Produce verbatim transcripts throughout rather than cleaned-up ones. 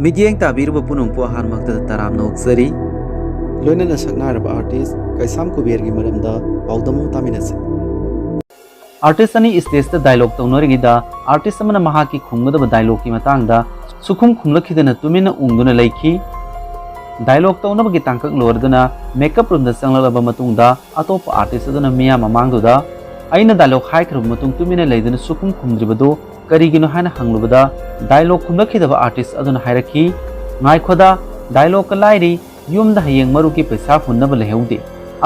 ꯃꯤꯠꯌꯦꯡ ꯇꯥꯕꯤꯔꯤꯕ ꯄꯨꯝꯅꯃꯛꯄꯨ ꯑꯍꯥꯟꯕꯃꯛꯇꯗ ꯇꯔꯥꯝꯅ ꯑꯣꯛꯆꯔꯤ꯫ ꯂꯣꯏꯅꯅ ꯁꯛꯅꯥꯏꯔꯕ ꯑꯥꯔꯇꯤꯁ ꯀꯩꯁꯥꯝ ꯀꯨꯕꯦꯔꯒꯤ ꯃꯔꯝꯗ ꯄꯥꯎꯗꯝ ꯑꯃ ꯇꯥꯃꯤꯟꯅꯁꯤ꯫ ꯑꯥꯔꯇꯤꯁ ꯑꯅꯤ ꯁ꯭ꯇꯦꯖꯇ ꯗꯥꯏꯂꯣꯒ ꯇꯧꯅꯔꯤꯉꯩꯗ ꯑꯥꯔꯇꯤꯁ ꯑꯃꯅ ꯃꯍꯥꯛꯀꯤ ꯈꯨꯝꯒꯗꯕ ꯗꯥꯏꯂꯣꯒꯀꯤ ꯃꯇꯥꯡꯗ ꯁꯨꯈꯨꯝ ꯈꯨꯝꯂꯛꯈꯤꯗꯅ ꯇꯨꯃꯤꯟꯅ ꯎꯪꯗꯨꯅ ꯂꯩꯈꯤ꯫ ꯗꯥꯏꯂꯣꯒ ꯇꯧꯅꯕꯒꯤ ꯇꯥꯡꯀꯛ ꯂꯣꯏꯔꯗꯨꯅ ꯃꯦꯀꯞ ꯔꯨꯝꯗ ꯆꯪꯂꯛꯂꯕ ꯃꯇꯨꯡꯗ ꯑꯇꯣꯞꯄ ꯑꯥꯔꯇꯤꯁ ꯑꯗꯨꯅ ꯃꯤꯌꯥꯝ ꯃꯃꯥꯡꯗꯨꯗ ꯑꯩꯅ ꯗꯥꯏꯂꯣꯒ ꯍꯥꯏꯈ꯭ꯔꯕ ꯃꯇꯨꯡ ꯇꯨꯃꯤꯟꯅ ꯂꯩꯗꯨꯅ ꯁꯨꯈꯨꯝ ꯈꯨꯝꯗ꯭ꯔꯤꯕꯗꯨ ꯀꯔꯤꯒꯤꯅꯣ ꯍꯥꯏꯅ ꯍꯪꯂꯨꯕꯗ ꯗꯥꯏꯂꯣꯒ ꯈꯨꯝꯂꯛꯈꯤꯗꯕ ꯑꯥꯔꯇꯤꯁ ꯑꯗꯨꯅ ꯍꯥꯏꯔꯛꯈꯤ, "ꯉꯥꯏꯈꯣꯗ, ꯗꯥꯏꯂꯣꯒꯀ ꯂꯥꯏꯔꯤ, ꯌꯨꯝꯗ ꯍꯌꯦꯡ ꯃꯔꯨꯞꯀꯤ ꯄꯩꯁꯥ ꯍꯨꯟꯅꯕ ꯂꯩꯍꯧꯗꯦ"꯫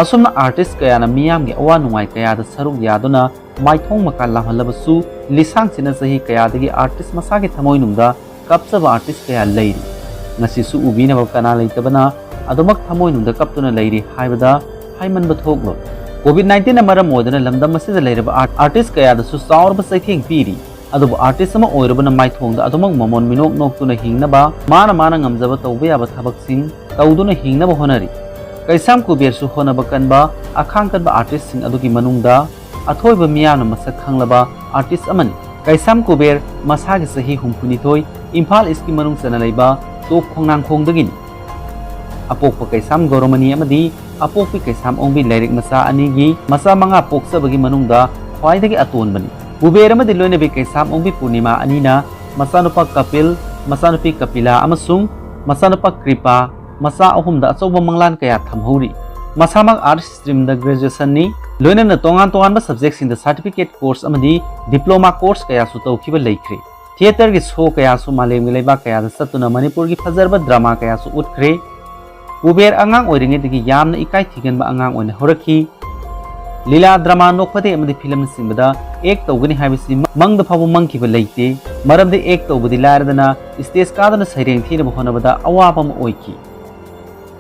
ꯑꯁꯨꯝꯅ ꯑꯥꯔꯇꯤꯁ ꯀꯌꯥꯅ ꯃꯤꯌꯥꯝꯒꯤ ꯑꯋꯥ ꯅꯨꯡꯉꯥꯏ ꯀꯌꯥꯗ ꯁꯔꯨꯛ ꯌꯥꯗꯨꯅ ꯃꯥꯏꯊꯣꯡ ꯃꯀꯥ ꯂꯥꯝꯍꯜꯂꯕꯁꯨ, ꯂꯤꯁꯥꯡꯁꯤꯠꯅ ꯆꯍꯤ ꯀꯌꯥꯗꯒꯤ ꯑꯥꯔꯇꯤꯁ ꯃꯁꯥꯒꯤ ꯊꯃꯣꯏꯅꯨꯡꯗ ꯀꯞꯆꯕ ꯑꯥꯔꯇꯤꯁ ꯀꯌꯥ ꯂꯩꯔꯤ꯫ ꯉꯁꯤꯁꯨ ꯎꯕꯤꯅꯕ ꯀꯅꯥ ꯂꯩꯇꯕꯅ ꯑꯗꯨꯃꯛ ꯊꯃꯣꯏꯅꯨꯡꯗ ꯀꯞꯇꯨꯅ ꯂꯩꯔꯤ ꯍꯥꯏꯕꯗ ꯍꯥꯏꯃꯟꯕ ꯊꯣꯛꯂꯣꯏ꯫ ꯀꯣꯚꯤꯗ ꯅꯥꯏꯟꯇꯤꯟꯅ ꯃꯔꯝ ꯑꯣꯏꯗꯨꯅ ꯂꯝꯗꯝ ꯑꯁꯤꯗ ꯂꯩꯔꯕ ꯑꯥꯔ-, ꯑꯥꯔꯇꯤꯁ ꯀꯌꯥꯗꯁꯨ ꯆꯥꯎꯔꯕ ꯆꯩꯊꯦꯡ ꯄꯤꯔꯤ꯫ ꯑꯗꯨꯕꯨ ꯑꯥꯔꯇꯤꯁ ꯑꯃ ꯑꯣꯏꯔꯨꯕꯅ ꯃꯥꯏꯊꯣꯡꯗ ꯑꯗꯨꯃꯛ ꯃꯃꯣꯟ ꯃꯤꯅꯣꯛ ꯅꯣꯛꯇꯨꯅ ꯍꯤꯡꯅꯕ, ꯃꯥꯅ ꯃꯥꯅ ꯉꯝꯖꯕ ꯇꯧꯕ ꯌꯥꯕ ꯊꯕꯛꯁꯤꯡ ꯇꯧꯗꯨꯅ ꯍꯤꯡꯅꯕ ꯍꯣꯠꯅꯔꯤ꯫ ꯀꯩꯁꯥꯝ ꯀꯨꯕꯦꯔꯁꯨ ꯍꯣꯠꯅꯕ ꯀꯟꯕ, ꯑꯈꯥꯡ ꯀꯟꯕ ꯑꯥꯔꯇꯤꯁꯁꯤꯡ ꯑꯗꯨꯒꯤ ꯃꯅꯨꯡꯗ ꯑꯊꯣꯏꯕ ꯃꯤꯌꯥꯝꯅ ꯃꯁꯛ ꯈꯪꯂꯕ ꯑꯥꯔꯇꯤꯁ ꯑꯃꯅꯤ꯫ ꯀꯩꯁꯥꯝ ꯀꯨꯕꯦꯔ ꯃꯁꯥꯒꯤ ꯆꯍꯤ ꯍꯨꯝꯐꯨꯅꯤꯊꯣꯏ, ꯏꯝꯐꯥꯜ ꯏꯁꯀꯤ ꯃꯅꯨꯡ ꯆꯟꯅ ꯂꯩꯕ ꯇꯣꯞ ꯈꯣꯡꯅꯥꯡꯈꯣꯡꯗꯒꯤꯅꯤ꯫ ꯑꯄꯣꯛꯄ ꯀꯩꯁꯥꯝ ꯒꯧꯔꯃꯅꯤ ꯑꯃꯗꯤ ꯑꯄꯣꯛꯄꯤ ꯀꯩꯁꯥꯝ ꯑꯣꯡꯕꯤ ꯂꯥꯏꯔꯤꯛ ꯃꯆꯥ ꯑꯅꯤꯒꯤ ꯃꯆꯥ ꯃꯉꯥ ꯄꯣꯛꯆꯕꯒꯤ ꯃꯅꯨꯡꯗ ꯈ꯭ꯋꯥꯏꯗꯒꯤ ꯑꯇꯣꯟꯕꯅꯤ꯫ ꯀꯨꯕꯦꯔ ꯑꯃꯗꯤ ꯂꯣꯏꯅꯕꯤ ꯀꯩꯁꯥꯝ ꯑꯣꯡꯕꯤ ꯄꯨꯔꯅꯤꯃꯥ ꯑꯅꯤꯅ ꯃꯆꯥꯅꯨꯄꯥ ꯀꯄꯤꯜ, ꯃꯆꯥꯅꯨꯄꯤ ꯀꯄꯤꯂꯥ ꯑꯃꯁꯨꯡ ꯃꯆꯥꯅꯨꯄꯥ ꯀ꯭ꯔꯤꯄꯥ, ꯃꯆꯥ ꯑꯍꯨꯝꯗ ꯑꯆꯧꯕ ꯃꯪꯂꯥꯟ ꯀꯌꯥ ꯊꯝꯍꯧꯔꯤ꯫ ꯃꯁꯥꯃꯛ ꯑꯥꯔꯠꯁ ꯁ꯭ꯇ꯭ꯔꯤꯝꯗ ꯒ꯭ꯔꯦꯖꯨꯑꯦꯁꯟꯅꯤ꯫ ꯂꯣꯏꯅꯅ ꯇꯣꯉꯥꯟ ꯇꯣꯉꯥꯟꯕ ꯁꯕꯖꯦꯛꯁꯤꯡꯗ ꯁꯥꯔꯇꯤꯐꯤꯀꯦꯠ ꯀꯣꯔꯁ ꯑꯃꯗꯤ ꯗꯤꯄ꯭ꯂꯣꯃꯥ ꯀꯣꯔꯁ ꯀꯌꯥꯁꯨ ꯇꯧꯈꯤꯕ ꯂꯩꯈ꯭ꯔꯦ꯫ ꯊꯤꯌꯦꯇꯔꯒꯤ ꯁꯣ ꯀꯌꯥꯁꯨ ꯃꯥꯂꯦꯝꯒꯤ ꯂꯩꯕꯥꯛ ꯀꯌꯥꯗ ꯆꯠꯇꯨꯅ ꯃꯅꯤꯄꯨꯔꯒꯤ ꯐꯖꯔꯕ ꯗ꯭ꯔꯃꯥ ꯀꯌꯥꯁꯨ ꯎꯠꯈ꯭ꯔꯦ꯫ ꯀꯨꯕꯦꯔ ꯑꯉꯥꯡ ꯑꯣꯏꯔꯤꯉꯩꯗꯒꯤ ꯌꯥꯝꯅ ꯏꯀꯥꯏ ꯊꯤꯒꯟꯕ ꯑꯉꯥꯡ ꯑꯣꯏꯅ ꯍꯧꯔꯛꯈꯤ꯫ ꯂꯤꯂꯥ, ꯗ꯭ꯔꯃꯥ, ꯅꯣꯛꯐꯗꯦ ꯑꯃꯗꯤ ꯐꯤꯂꯝꯅꯆꯤꯡꯕꯗ ꯑꯦꯛ ꯇꯧꯒꯅꯤ ꯍꯥꯏꯕꯁꯤ ꯃꯪꯗ ꯐꯥꯎꯕ ꯃꯪꯈꯤꯕ ꯂꯩꯇꯦ꯫ ꯃꯔꯝꯗꯤ ꯑꯦꯛ ꯇꯧꯕꯗꯤ ꯂꯥꯏꯔꯗꯅ ꯁ꯭ꯇꯦꯖ ꯀꯥꯗꯨꯅ ꯁꯩꯔꯦꯡ ꯊꯤꯅꯕ ꯍꯣꯠꯅꯕꯗ ꯑꯋꯥꯕ ꯑꯃ ꯑꯣꯏꯈꯤ꯫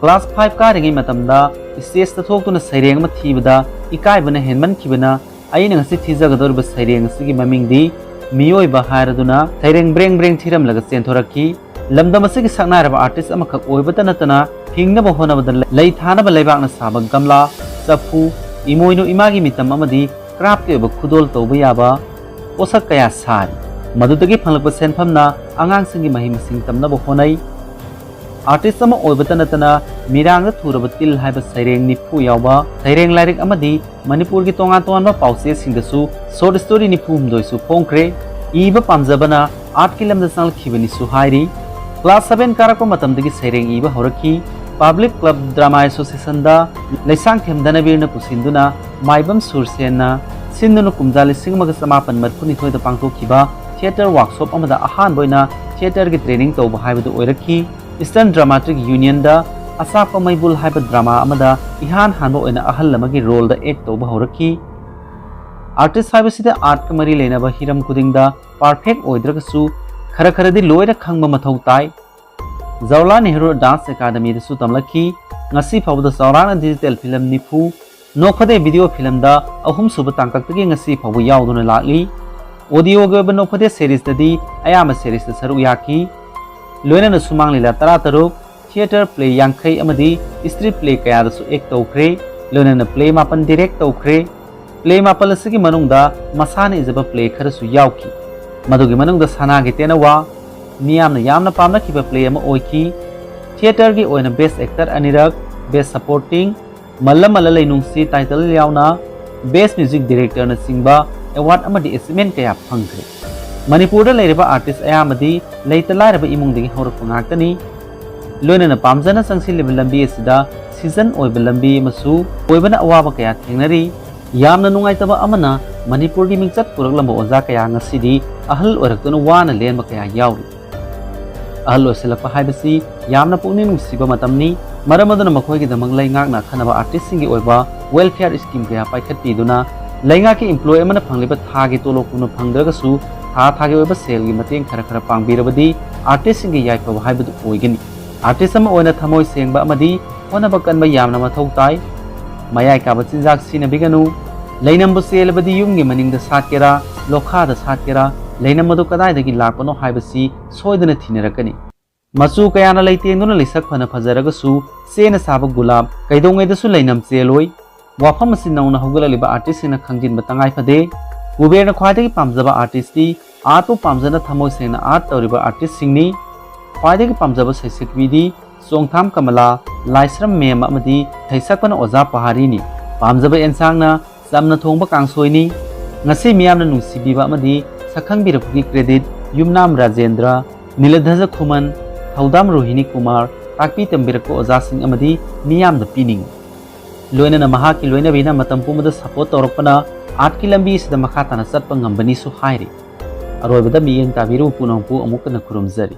ꯀ꯭ꯂꯥꯁ ꯐꯥꯏꯚ ꯀꯥꯔꯤꯉꯩ ꯃꯇꯝꯗ ꯁ꯭ꯇꯦꯖꯇ ꯊꯣꯛꯇꯨꯅ ꯁꯩꯔꯦꯡ ꯑꯃ ꯊꯤꯕꯗ ꯏꯀꯥꯏꯕꯅ ꯍꯦꯟꯃꯟꯈꯤꯕꯅ ꯑꯩꯅ ꯉꯁꯤ ꯊꯤꯖꯒꯗꯧꯔꯤꯕ ꯁꯩꯔꯦꯡ ꯑꯁꯤꯒꯤ ꯃꯃꯤꯡꯗꯤ ꯃꯤꯑꯣꯏꯕ ꯍꯥꯏꯔꯗꯨꯅ ꯁꯩꯔꯦꯡ ꯕ꯭ꯔꯦꯡ ꯕ꯭ꯔꯦꯡ ꯊꯤꯔꯝꯂꯒ ꯆꯦꯟꯊꯣꯔꯛꯈꯤ꯫ ꯂꯝꯗꯝ ꯑꯁꯤꯒꯤ ꯁꯛꯅꯥꯏꯔꯕ ꯑꯥꯔꯇꯤꯁ ꯑꯃꯈꯛ ꯑꯣꯏꯕꯇ ꯅꯠꯇꯅ ꯍꯤꯡꯅꯕ ꯍꯣꯠꯅꯕꯗ ꯂꯩ ꯊꯥꯅꯕ ꯂꯩꯕꯥꯛꯅ ꯁꯥꯕ ꯒꯝꯂꯥ, ꯆꯐꯨ, ꯏꯃꯣꯏꯅꯨ ꯏꯃꯥꯒꯤ ꯃꯤꯇꯝ ꯑꯃꯗꯤ ꯀ꯭ꯔꯥꯐꯀꯤ ꯑꯣꯏꯕ ꯈꯨꯗꯣꯜ ꯇꯧꯕ ꯌꯥꯕ ꯄꯣꯠꯁꯛ ꯀꯌꯥ ꯁꯥꯔꯤ꯫ ꯃꯗꯨꯗꯒꯤ ꯐꯪꯂꯛꯄ ꯁꯦꯟꯐꯝꯅ ꯑꯉꯥꯡꯁꯤꯡꯒꯤ ꯃꯍꯩ ꯃꯁꯤꯡ ꯇꯝꯅꯕ ꯍꯣꯠꯅꯩ꯫ ꯑꯥꯔꯇꯤꯁ ꯑꯃ ꯑꯣꯏꯕꯇ ꯅꯠꯇꯅ ꯃꯤꯔꯥꯡꯗ ꯊꯨꯔꯕ ꯇꯤꯜ ꯍꯥꯏꯕ ꯁꯩꯔꯦꯡ ꯅꯤꯐꯨ ꯌꯥꯎꯕ ꯁꯩꯔꯦꯡ ꯂꯥꯏꯔꯤꯛ ꯑꯃꯗꯤ ꯃꯅꯤꯄꯨꯔꯒꯤ ꯇꯣꯉꯥꯟ ꯇꯣꯉꯥꯟꯕ ꯄꯥꯎꯆꯦꯁꯤꯡꯗꯁꯨ ꯁꯣꯔꯠ ꯁ꯭ꯇꯣꯔꯤ ꯅꯤꯐꯨ ꯍꯨꯝꯗꯣꯏꯁꯨ ꯐꯣꯡꯈ꯭ꯔꯦ꯫ ꯏꯕ ꯄꯥꯝꯖꯕꯅ ꯑꯥꯔꯠꯀꯤ ꯂꯝꯗ ꯆꯪꯂꯛꯈꯤꯕꯅꯤꯁꯨ ꯍꯥꯏꯔꯤ꯫ ꯀ꯭ꯂꯥꯁ ꯁꯚꯦꯟ ꯀꯥꯔꯛꯄ ꯃꯇꯝꯗꯒꯤ ꯁꯩꯔꯦꯡ ꯏꯕ ꯍꯧꯔꯛꯈꯤ꯫ ꯄꯕ꯭ꯂꯤꯛ ꯀ꯭ꯂꯕ ꯗ꯭ꯔꯃꯥ ꯑꯦꯁꯣꯁꯤꯌꯦꯁꯟꯗ ꯂꯩꯁꯥꯡꯊꯦꯝ ꯙꯅꯕꯤꯔꯅ ꯄꯨꯁꯤꯟꯗꯨꯅ ꯃꯥꯏꯕꯝ ꯁꯨꯔꯁꯦꯟꯅ ꯁꯤꯟꯗꯨꯅ ꯀꯨꯝꯖꯥ ꯂꯤꯁꯤꯡ ꯑꯃꯒ ꯆꯃꯥꯄꯟ ꯃꯔꯤꯐꯨꯅꯤꯊꯣꯏꯗ ꯄꯥꯡꯊꯣꯛꯈꯤꯕ ꯊꯤꯌꯦꯇꯔ ꯋꯥꯔꯛꯁꯣꯞ ꯑꯃꯗ ꯑꯍꯥꯟꯕ ꯑꯣꯏꯅ ꯊꯤꯌꯦꯇꯔꯒꯤ ꯇ꯭ꯔꯦꯅꯤꯡ ꯇꯧꯕ ꯍꯥꯏꯕꯗꯨ ꯑꯣꯏꯔꯛꯈꯤ꯫ ꯏꯁꯇꯔꯟ ꯗ꯭ꯔꯃꯥꯇꯤꯛ ꯌꯨꯅꯤꯌꯟꯗ ꯑꯆꯥꯛꯄ ꯃꯩꯕꯨꯜ ꯍꯥꯏꯕ ꯗ꯭ꯔꯃꯥ ꯑꯃꯗ ꯏꯍꯥꯟ ꯍꯥꯟꯕ ꯑꯣꯏꯅ ꯑꯍꯜ ꯑꯃꯒꯤ ꯔꯣꯜꯗ ꯑꯦꯛ ꯇꯧꯕ ꯍꯧꯔꯛꯈꯤ꯫ ꯑꯥꯔꯇꯤꯁ ꯍꯥꯏꯕꯁꯤꯗ ꯑꯥꯔꯠꯀ ꯃꯔꯤ ꯂꯩꯅꯕ ꯍꯤꯔꯝ ꯈꯨꯗꯤꯡꯗ ꯄꯔꯐꯦꯛ ꯑꯣꯏꯗ꯭ꯔꯒꯁꯨ ꯈꯔ ꯈꯔꯗꯤ ꯂꯣꯏꯅ ꯈꯪꯕ ꯃꯊꯧ ꯇꯥꯏ꯫ ꯖꯋꯥꯍꯔꯂꯥꯜ ꯅꯦꯍꯔꯨ ꯗꯥꯟꯁ ꯑꯦꯀꯥꯗꯃꯤꯗꯁꯨ ꯇꯝꯂꯛꯈꯤ꯫ ꯉꯁꯤ ꯐꯥꯎꯕꯗ ꯆꯥꯎꯔꯥꯛꯅ ꯗꯤꯖꯤꯇꯦꯜ ꯐꯤꯂꯝ ꯅꯤꯐꯨ, ꯅꯣꯛꯐꯗꯦ ꯚꯤꯗꯤꯑꯣ ꯐꯤꯂꯝꯗ ꯑꯍꯨꯝꯁꯨꯕ ꯇꯥꯡꯀꯛꯇꯒꯤ ꯉꯁꯤ ꯐꯥꯎꯕ ꯌꯥꯎꯗꯨꯅ ꯂꯥꯛꯂꯤ꯫ ꯑꯣꯗꯤꯑꯣꯒꯤ ꯑꯣꯏꯕ ꯅꯣꯛꯐꯗꯦ ꯁꯦꯔꯤꯁꯇꯗꯤ ꯑꯌꯥꯝꯕ ꯁꯦꯔꯤꯁꯇ ꯁꯔꯨꯛ ꯌꯥꯈꯤ꯫ ꯂꯣꯏꯅꯅ ꯁꯨꯃꯥꯡ ꯂꯤꯂꯥ ꯇꯔꯥꯇꯔꯨꯛ, ꯊꯤꯌꯦꯇꯔ ꯄ꯭ꯂꯦ ꯌꯥꯡꯈꯩ ꯑꯃꯗꯤ ꯁ꯭ꯇ꯭ꯔꯤꯠ ꯄ꯭ꯂꯦ ꯀꯌꯥꯗꯁꯨ ꯑꯦꯛ ꯇꯧꯈ꯭ꯔꯦ꯫ ꯂꯣꯏꯅꯅ ꯄ꯭ꯂꯦ ꯃꯥꯄꯟ ꯗꯤꯔꯦꯛ ꯇꯧꯈ꯭ꯔꯦ꯫ ꯄ꯭ꯂꯦ ꯃꯥꯄꯜ ꯑꯁꯤꯒꯤ ꯃꯅꯨꯡꯗ ꯃꯁꯥꯅ ꯏꯖꯕ ꯄ꯭ꯂꯦ ꯈꯔꯁꯨ ꯌꯥꯎꯈꯤ꯫ ꯃꯗꯨꯒꯤ ꯃꯅꯨꯡꯗ ꯁꯅꯥꯒꯤ ꯇꯦꯅꯋꯥ ꯃꯤꯌꯥꯝꯅ ꯌꯥꯝꯅ ꯄꯥꯝꯅꯈꯤꯕ ꯄ꯭ꯂꯦ ꯑꯃ ꯑꯣꯏꯈꯤ꯫ ꯊꯤꯌꯦꯇꯔꯒꯤ ꯑꯣꯏꯅ ꯕꯦꯁ ꯑꯦꯛꯇꯔ ꯑꯅꯤꯔꯛ, ꯕꯦꯁ ꯁꯄꯣꯔꯇꯤꯡ, ꯃꯜꯂ ꯃꯜꯂ ꯂꯩꯅꯨꯡꯁꯤ ꯇꯥꯏꯇꯜ ꯌꯥꯎꯅ ꯕꯦꯁ ꯃ꯭ꯌꯨꯖꯤꯛ ꯗꯤꯔꯦꯛꯇꯔꯅꯆꯤꯡꯕ ꯑꯦꯋꯥꯔꯗ ꯑꯃꯗꯤ ꯑꯦꯆꯤꯞꯃꯦꯟ ꯀꯌꯥ ꯐꯪꯈ꯭ꯔꯦ꯫ ꯃꯅꯤꯄꯨꯔꯗ ꯂꯩꯔꯤꯕ ꯑꯥꯔꯇꯤꯁ ꯑꯌꯥꯝꯕꯗꯤ ꯂꯩꯇ ꯂꯥꯏꯔꯕ ꯏꯃꯨꯡꯗꯒꯤ ꯍꯧꯔꯛꯄ ꯉꯥꯛꯇꯅꯤ꯫ ꯂꯣꯏꯅꯅ ꯄꯥꯝꯖꯅ ꯆꯪꯁꯤꯜꯂꯤꯕ ꯂꯝꯕꯤ ꯑꯁꯤꯗ ꯁꯤꯖꯟ ꯑꯣꯏꯕ ꯂꯝꯕꯤ ꯑꯃꯁꯨ ꯑꯣꯏꯕꯅ ꯑꯋꯥꯕ ꯀꯌꯥ ꯊꯦꯡꯅꯔꯤ꯫ ꯌꯥꯝꯅ ꯅꯨꯡꯉꯥꯏꯇꯕ ꯑꯃꯅ, ꯃꯅꯤꯄꯨꯔꯒꯤ ꯃꯤꯡꯆꯠ ꯄꯨꯔꯛꯂꯝꯕ ꯑꯣꯖꯥ ꯀꯌꯥ ꯉꯁꯤꯗꯤ ꯑꯍꯜ ꯑꯣꯏꯔꯛꯇꯨꯅ ꯋꯥꯅ ꯂꯦꯟꯕ ꯀꯌꯥ ꯌꯥꯎꯔꯤ꯫ ꯑꯍꯜ ꯑꯣꯏꯁꯤꯜꯂꯛꯄ ꯍꯥꯏꯕꯁꯤ ꯌꯥꯝꯅ ꯄꯨꯛꯅꯤꯡ ꯅꯨꯡꯁꯤꯕ ꯃꯇꯝꯅꯤ꯫ ꯃꯔꯝ ꯑꯗꯨꯅ ꯃꯈꯣꯏꯒꯤꯗꯃꯛ ꯂꯩꯉꯥꯛꯅ ꯑꯈꯟꯅꯕ ꯑꯥꯔꯇꯤꯁꯁꯤꯡꯒꯤ ꯑꯣꯏꯕ ꯋꯦꯜꯐꯤꯌꯔ ꯁ꯭ꯀꯤꯝ ꯀꯌꯥ ꯄꯥꯏꯈꯠꯄꯤꯗꯨꯅ, ꯂꯩꯉꯥꯛꯀꯤ ꯏꯝꯄ꯭ꯂꯣꯏ ꯑꯃꯅ ꯐꯪꯂꯤꯕ ꯊꯥꯒꯤ ꯇꯣꯂꯣꯞ ꯄꯨꯝꯅ ꯐꯪꯗ꯭ꯔꯒꯁꯨ, ꯊꯥ ꯊꯥꯒꯤ ꯑꯣꯏꯕ ꯁꯦꯜꯒꯤ ꯃꯇꯦꯡ ꯈꯔ ꯈꯔ ꯄꯥꯡꯕꯤꯔꯕꯗꯤ ꯑꯥꯔꯇꯤꯁꯁꯤꯡꯒꯤ ꯌꯥꯏꯐꯕ ꯍꯥꯏꯕꯗꯨ ꯑꯣꯏꯒꯅꯤ꯫ ꯑꯥꯔꯇꯤꯁ ꯑꯃ ꯑꯣꯏꯅ ꯊꯃꯣꯏ ꯁꯦꯡꯕ ꯑꯃꯗꯤ ꯍꯣꯠꯅꯕ ꯀꯟꯕ ꯌꯥꯝꯅ ꯃꯊꯧ ꯇꯥꯏ꯫ ꯃꯌꯥꯏ ꯀꯥꯕ ꯆꯤꯟꯖꯥꯛ ꯁꯤꯖꯤꯟꯅꯕꯤꯒꯅꯨ꯫ ꯂꯩꯅꯝꯕꯨ ꯆꯦꯜꯂꯕꯗꯤ ꯌꯨꯝꯒꯤ ꯃꯅꯤꯡꯗ ꯁꯥꯠꯀꯦꯔꯥ, ꯂꯣꯈꯥꯗ ꯁꯥꯠꯀꯦꯔꯥ, ꯂꯩꯅꯝ ꯑꯗꯨ ꯀꯗꯥꯏꯗꯒꯤ ꯂꯥꯛꯄꯅꯣ ꯍꯥꯏꯕꯁꯤ ꯁꯣꯏꯗꯅ ꯊꯤꯅꯔꯛꯀꯅꯤ꯫ ꯃꯆꯨ ꯀꯌꯥꯅ ꯂꯩꯇꯦꯡꯗꯨꯅ ꯂꯤꯁꯛ ꯐꯅ ꯐꯖꯔꯒꯁꯨ, ꯆꯦꯅ ꯁꯥꯕ ꯒꯨꯂꯥꯞ ꯀꯩꯗꯧꯉꯩꯗꯁꯨ ꯂꯩꯅꯝ ꯆꯦꯜꯂꯣꯏ꯫ ꯋꯥꯐꯝ ꯑꯁꯤ ꯅꯧꯅ ꯍꯧꯒꯠꯂꯛꯂꯤꯕ ꯑꯥꯔꯇꯤꯁꯁꯤꯡꯅ ꯈꯪꯖꯤꯟꯕ ꯇꯉꯥꯏ ꯐꯗꯦ꯫ ꯀꯨꯕꯦꯔꯅ ꯈ꯭ꯋꯥꯏꯗꯒꯤ ꯄꯥꯝꯖꯕ ꯑꯥꯔꯇꯤꯁꯇꯤ ꯑꯥꯔꯠꯄꯨ ꯄꯥꯝꯖꯅ ꯊꯃꯣꯏ ꯁꯦꯡꯅ ꯑꯥꯔꯠ ꯇꯧꯔꯤꯕ ꯑꯥꯔꯇꯤꯁꯁꯤꯡꯅꯤ꯫ ꯈ꯭ꯋꯥꯏꯗꯒꯤ ꯄꯥꯝꯖꯕ ꯁꯩꯁꯛꯄꯤꯗꯤ ꯆꯣꯡꯊꯥꯝ ꯀꯃꯂꯥ, ꯂꯥꯏꯁ꯭ꯔꯝ ꯃꯦꯝ ꯑꯃꯗꯤ ꯁꯩꯁꯛꯄꯅ ꯑꯣꯖꯥ ꯄꯍꯥꯔꯤꯅꯤ꯫ ꯄꯥꯝꯖꯕ ꯑꯦꯟꯁꯥꯡꯅ ꯆꯝꯅ ꯊꯣꯡꯕ ꯀꯥꯡꯁꯣꯏꯅꯤ꯫ ꯉꯁꯤ ꯃꯤꯌꯥꯝꯅ ꯅꯨꯡꯁꯤꯕꯤꯕ ꯑꯃꯗꯤ ꯁꯛꯈꯪꯕꯤꯔꯛꯄꯒꯤ ꯀ꯭ꯔꯦꯗꯤꯠ ꯌꯨꯝꯅꯥꯝ ꯔꯥꯖꯦꯟꯗ꯭ꯔ, ꯅꯤꯂꯙꯖ ꯈꯨꯃꯟ, ꯊꯧꯗꯥꯝ ꯔꯣꯍꯤꯅꯤ ꯀꯨꯃꯥꯔ, ꯇꯥꯛꯄꯤ ꯇꯝꯕꯤꯔꯛꯄ ꯑꯣꯖꯥꯁꯤꯡ ꯑꯃꯗꯤ ꯃꯤꯌꯥꯝꯗ ꯄꯤꯅꯤꯡꯏ꯫ ꯂꯣꯏꯅꯅ ꯃꯍꯥꯛꯀꯤ ꯂꯣꯏꯅꯕꯤꯅ ꯃꯇꯝ ꯄꯨꯝꯕꯗ ꯁꯄꯣꯔꯠ ꯇꯧꯔꯛꯄꯅ ꯑꯥꯔꯠꯀꯤ ꯂꯝꯕꯤ ꯑꯁꯤꯗ ꯃꯈꯥ ꯇꯥꯅ ꯆꯠꯄ ꯉꯝꯕꯅꯤꯁꯨ ꯍꯥꯏꯔꯤ꯫ ꯑꯔꯣꯏꯕꯗ ꯃꯤꯠꯌꯦꯡ ꯇꯥꯕꯤꯔꯨ ꯄꯨꯝꯅꯃꯛꯄꯨ ꯑꯃꯨꯛ ꯍꯟꯅ ꯈꯨꯔꯨꯝꯖꯔꯤ꯫